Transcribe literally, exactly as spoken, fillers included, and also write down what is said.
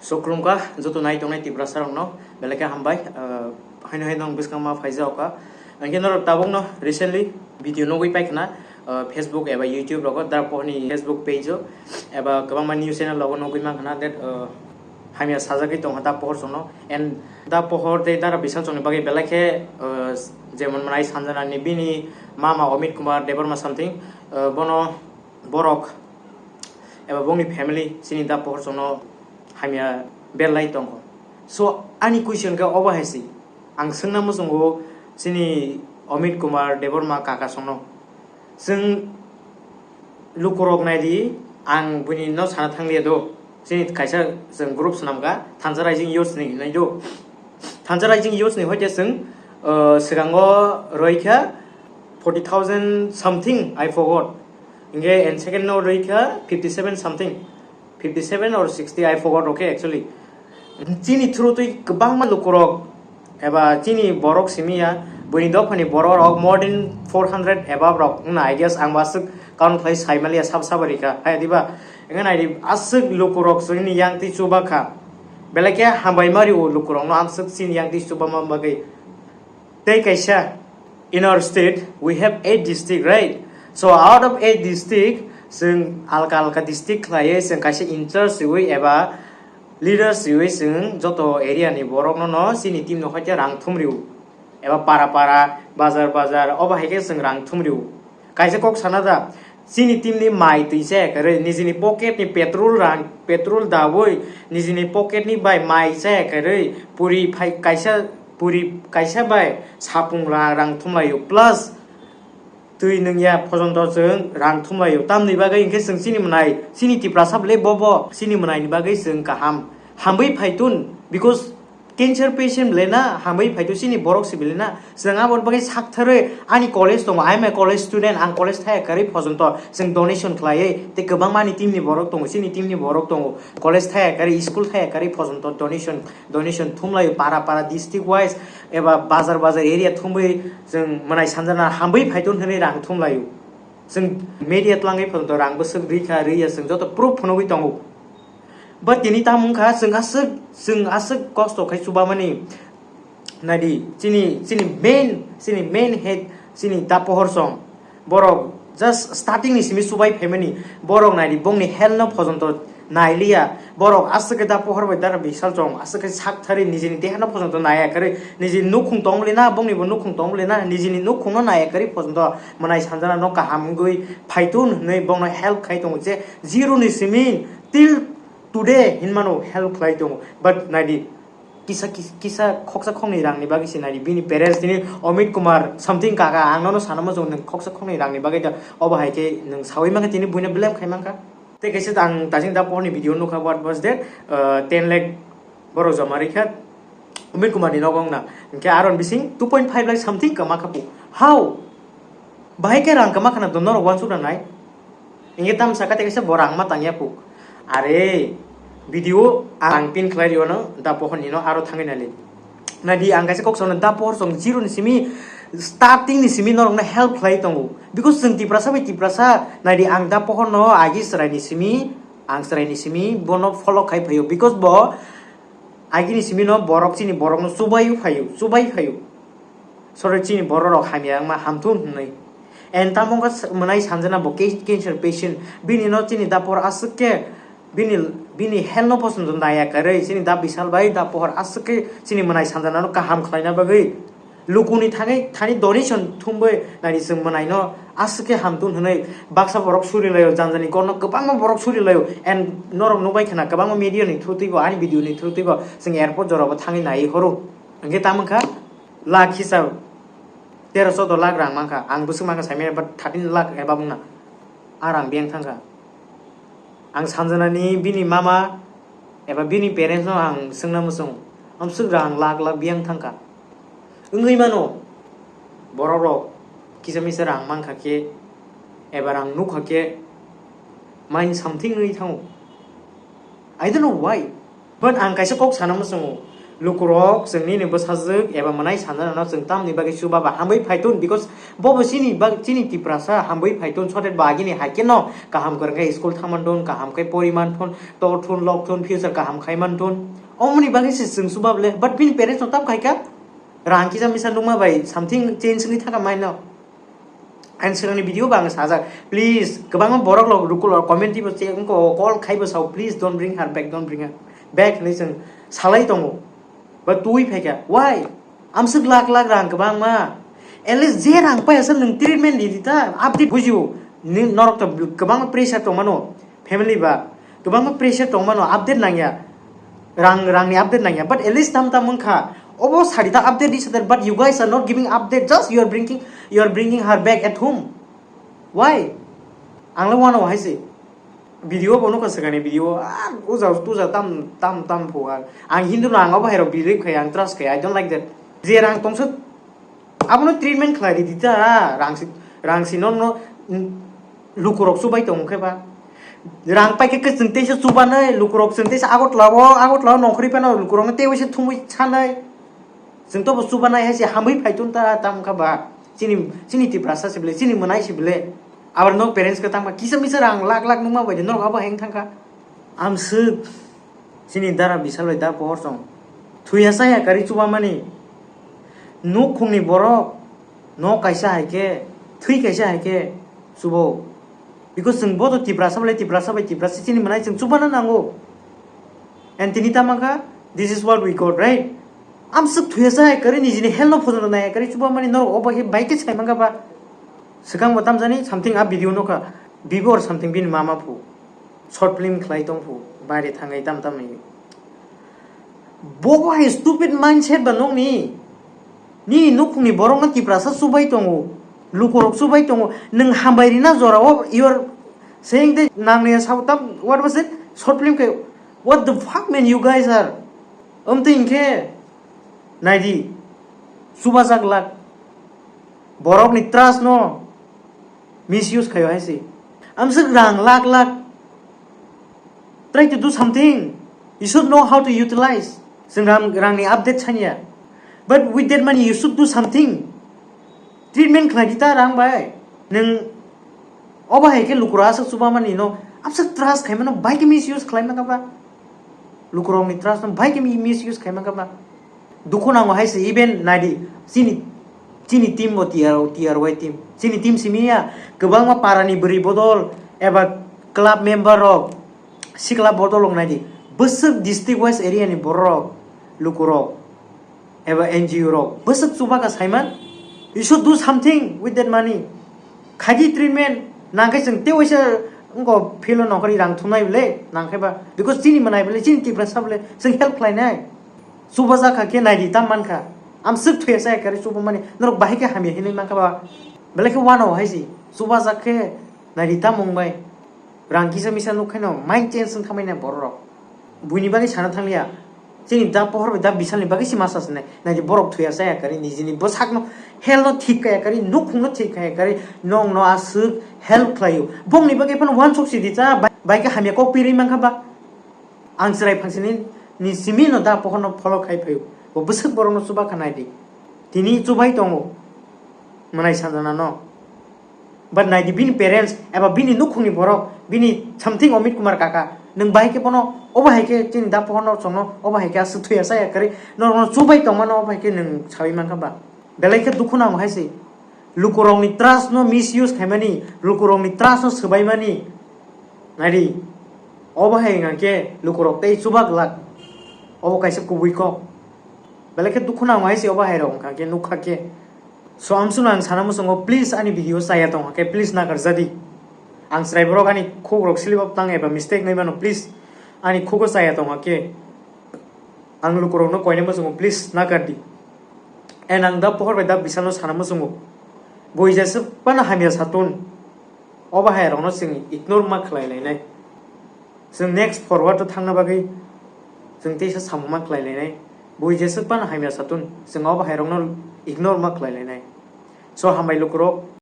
So, khulumkha joto nai tongnai Tiprasa rokno, belai khe hambai. Ah, haino haino ang bwskang ma phaijak kha. Hwnkhe norok tabukno recently video nugwi paikhna, ah, Facebook eba YouTube rogo, Dara Pohorni Facebook page o, eba kwbangma news channel rogo nugwi mankha that, ah, hamya sajagwi tongkha Da Pohor chwngno. And Da Pohor tei Dara Bisal chwngni bagwi belai khe, ah, jemon mwnai Sanjana ni bini mama Amit Kumar Debbarma something, ah, bono borok eba bongni family chini Da Pohor chwngno hamya berlai tongkho. So, ani question khe obo hai se. Ang swngna muchungo chini Amit Kumar Debbarma kaka chwngno. Chwng lukurok nai di, ang buini no sana thang liya do. Chini kaisa chwng group swnam kha, Thansa Rising Youth ni hinwi do. Thansa Rising Youth ni hoite chwng, uh, swkango roi kha forty thousand something, I forgot. Hingke and second no roi kha fifty seven something, fifty seven or sixty, I forgot, okay, actually. Chini through twi kwbangma lukurok eba chini borok simi ya, buini dophani borok rok more than four hundred above rok wngna, I guess, ang bo aswk count khlai sai maliya, sab sabo rikha, hai diba? Wngkha nai di, aswk lukurok chini yang twi chuba kha, belai khe hambai ma rio lukurokno, aswk chini yang twi chuba ma bagwi. Tei kaisa, in our state we have eight district, right? So out of eight district, chwng alka alka district khlaiwi chwng kaisa in charge riwi eba leaders riwi chwng joto area ni borok no no chini team no hoite rang thum rio, eba para para, bazar bazar, obo hai khe chwng rang thum rio. Kaisa kok sana da, chini team ni mai twi chaya kwrwi, nijini pocket ni petrol rang, petrol dawi, nijini pocket ni bai mai chaya kwrwi, puri phai kaisa, puri kaisa bai sapung ra-, rang thumlaio, plus twi nungya phojonto chwng rang thumlaio. Tamni bagwi hwnkhe chwng chini mwnai, chini Tiprasa bwle bobo, chini mwnai ni bagwi chwng kaham, hamwi phaitun, because cancer patient bwle na, hamwi phaitu chini borok se bwle na. Chwng aboni bagwi saktharwi ani college tongo, I am a college student, ang college thaya kwrwi phojonto chwng donation khlaiwi, tei kwbangma ani team ni borok tongo, chini team ni borok tongo, college thaya kwrwi, school thaya kwrwi phojonto donation, donation thumlaio para para district wise eba bazar bazar area thumwi chwng mwnai sanjana hamwi phaitun hwnwi rang thumlaio. Chwng media twlangwi phojonto rang bwswk rikha, rwya, chwng joto proof phunugwi tongo. But tini tamo wngkha, chwng aswk, chwng aswk kosto khai chubamani. Naidi, chini, chini main, chini main head, chini Da Pohor song. Borok just starting ni simi chubai phaimani. Borok naidi, bongni health no phojonto nailiya. Borok aswk khe Da Pohor bai Dara Bisal chong, aswk khe sak thari nijini deha no phojonto naiya kwrwi. Nijini nukhung tong le na, bongni bo nukhung tong le na, nijini nukhung no naiya kwrwi phojonto mwnai sanjana no kaham wngwi phaitun hwnwi bongno help khai tongo je zero ni simi till today hinmano help khlai tongo. But naidi, kisa, kis-, kisa khoksa khoknwi rangni bagwi se naidi, bini parents tini Amit Kumar something kaka, ang nono sana muchungo nwng khoksa khoknwi rangni bagwi da, obo hai khe nwng sawi mankha, tini buino blame khai mankha. Tei kaisa ang tajing Da Pohorni video nukha, what was that? Uh, ten lakh borok joma rikha Amit Kumar ni nogo wngna. Hinkhe aron bising two point five lakh something kama kha pu. How? Bahai khe rang kama khana do norok wansuk na nai. Hinkhe tam saka tei kaisa bo rang ma tangya pu. Are video ang pin khlai rio no Da Pohor ni no aro thangwi nai le. Naidi ang kaisa kok sano Da Pohor song zero ni simi starting ni simi norok no help khlai tongo. Because chwng Tiprasa bai Tiprasa naidi ang Da Pohor no agi chwrai ni simi, ang chwrai ni simi bono follow khai phaio. Because bo agini simi no borok chini borok no chubai phaio, chubai phaio. Sori chini borok rok hamya wngma hamthun hwnwi. And tamo wngkha s-, mwnai sanjana bo ke-, cancer patient. Bini no chini Da Pohor aswk khe bini, bini health no pochon naiya kwrwi chini Da Bisal bai Da Pohor aswk khe chini mwnai sanjana no kaham khlaina bagwi lukuni thangwi thani donation thumwi naidi chwng mwnai no aswk khe hamthun hwnwi baksa borok suri laio, janjani gorno kwbangma borok suri laio. And norok nukbai khna kwbangma media ni through twibo ani video ni through twibo chwng airport jorabo thangwi nai horo. Hwnkhe tamo wngkha lakh hisab tero chodo lakh rang mankha, ang bwswk mankha saimanya, but thirteen lakh eba wngna a rang biyang thangkha. Ang sanjanani bini mama eba bini parents no ang swngna muchung, amswk rang lakh lakh biyang thangkha. Wngwi mano, borok rok kisa misa rang mankha khe eba rang nukha khe mind something wngwi thango. I don't know why. But ang kaisa kok sana muchungo, Lukurok chwng nini bwsajwk eba mwnai sanjana no chwng tamni bagwi chuba ba hamwi phaitun, because bo bo chini bag-, chini Tiprasa hamwi phaitun, sotet ba agini hai khe no kaham kwrwng khe school thang mantun, kaham khe pori mantun, tor thun lok thun, future kaham khai mantun. Omoni bagwi se chwng chuba bole, but bini parents no tam khai kha. Rang kisa misa nukma bai something change wngwi thaka mai no. Ang swkangni video bo ang sajak, please, kwbangma borok rok lukurok comment twibo che wngkha, call khaibo sao, please don't bring her back, don't bring her back hinwi chwng salai tongo. Ba twi phaikha, why? Amswk lakh lakh rang kwbangma. At least je rang pai aswk nwng treatment di di ta, update bujio. Ni norok to kwbangma pressure tongmano, family ba kwbangma pressure tongmano, update nangya. Rang, rangni update nangya, but at least tam tam wngkha. Obo sari ta update di sadar, but you guys are not giving update, just you are bringing, you are bringing her back at home. Why? Ang le wano hai se. Video bo nukha swkangni video, ah, uja tuja tam tam tam phu ang. Ang Hindu no ang obo hai rok believe khai, ang trust khai, I don't like that. Je rang tongsa abono treatment khlai di ta, rang si, rang si no no, mm, lukurok chubai tong khe ba. Rang pai khe kwchwng teisa chubanai, lukurok chwng teisa Agartala o, Agartala o nongkhorwi phano lukurok no tei waisa thumwi sanai. Chwng to bo chubanai hai se hamwi phaitun ta tam kha ba. Chini, chini Tiprasa se bele, chini mwnai se bele. Abar nok parents ka tangma kisa misa rang lakh lakh nungma bai de, nok abo heng thangkha. Amswk chini dara bisal bai da pohor chong. Thuya saya kari chuba mani. Nukhungni borok, nok kaisa hai khe, thwi kaisa hai khe chubo. Because chwng bodo Tiprasa bai, Tiprasa bai Tiprasa chini mwnai chwng chubana nango. And tini ta mankha, this is what we got, right? Amswk thuya sa hai kari nijini hell no phojona nai hai kari chuba mani norok obo he bai khe sai mankha ba. Swkang bo tamjani something a video nokha. Bibo or something bini mama phu. Short film khlai tong phu. Baire thangai tam tam ni. Bobo hai stupid mindset ba nokni. Nini nukhungni borokno Tiprasa chubai tongo, lukurok chubai tongo, nwng hambai rina jorao you are saying that nangni sao tam, what was it? Short film khe, what the fuck man you guys are? Amtwi hinkhe naidi, chubajak lak, borokni trust no misuse khaio hai se. Amswk rang lakh lakh. Try to do something. You should know how to utilize. Chwng rang, rangni update sanya. But with that money, you should do something. Treatment khlai di ta rang bai. Nwng obo hai khe lukurok aswk chuba mani no. Amswk trust khai mano bai khe misuse khlai mano ba. Lukurokni trust no bai khe mi-, misuse khai mano ba. Dukhu nango hai se, even naidi, chini, chini team bo T R O, T R Y team. Chini team simi ya, kwbangma parani bwrwi bodol eba club member rok, sikla bodol rok naidi. Bwswk district wise area ni borok rok, lukurok, eba N G O rok, bwswk chubaka saiman. You should do something with that money. Khaidi treatment, nangkhe chwng tei waisa wngkho field o nongkhorwi rang thumnai bwle, nangkhe ba. Because chini mwnai bwle, chini Tiprasa bwle, chwng help khlainai. Chubajak kha khe naidi tam mankha. Amswk thuya sa ekari chubamani. Norok bahai khe hamya hinwi mankha ba. Belai khe wano hai si. Chubajak khe naidi tam wng bai. Rang kisa misa nuk khaino mind change wng thamai na borok rok. Buini bagwi sana thangliya. Chini da pohor bai da bisalni bagwi si masa sinai. Naidi borok thuya sa ekari nijini bwsakno hell no thik kha ekari nukhung no thik kha ekari nong no aswk help khlaio. Bongni bagwi phano wansuk si di cha bai, bai khe hamya kok pirwi mankha ba. Ang chwrai phangsini ni simi no da pohor no follow khai phaio. Bo bwswk borok no chuba kha nai di. Tini chubai tongo. Mwnai sanjana no. But nai di bini parents eba bini nukhungni borok, bini something Amit Kumar kaka. Nwng bahai khe bono, obo hai khe chini da pohor no chwngno, obo hai khe aswk thuya saya kwrwi. Norok no chubai tongmano obo hai khe nwng sawi mankha ba. Belai khe dukhu nango hai se. Lukurokni trust no misuse khaimani, lukurokni trust no swbaimani. Naidi, obo hai wngkha khe lukurok tei chuba glak. Obo kaisa kubui kok. Belai khe dukhu nango hai se obo hai rok wngkha khe nukha khe. So, amsukno ang sana muchungo, please ani video chaya tongkha khe, please nakarjadi. Ang chwrai borok ani khukrok slip up tang eba mistake nai mano, please ani khugo chaya tongkha khe. Ang lukurokno koina muchungo, please nakardi. And ang da pohor bai da bisalo sana muchungo. Bui jeswk phano hamya satun. Obo hai rokno chwng ignore ma khlai lainai. Chwng next forward o thangna bagwi chwng teisa samung ma khlai lainai. Bui jeswk phano hamya satun, chwng obo hai rokno ignore ma khlai lainai. So, hambai lukurok.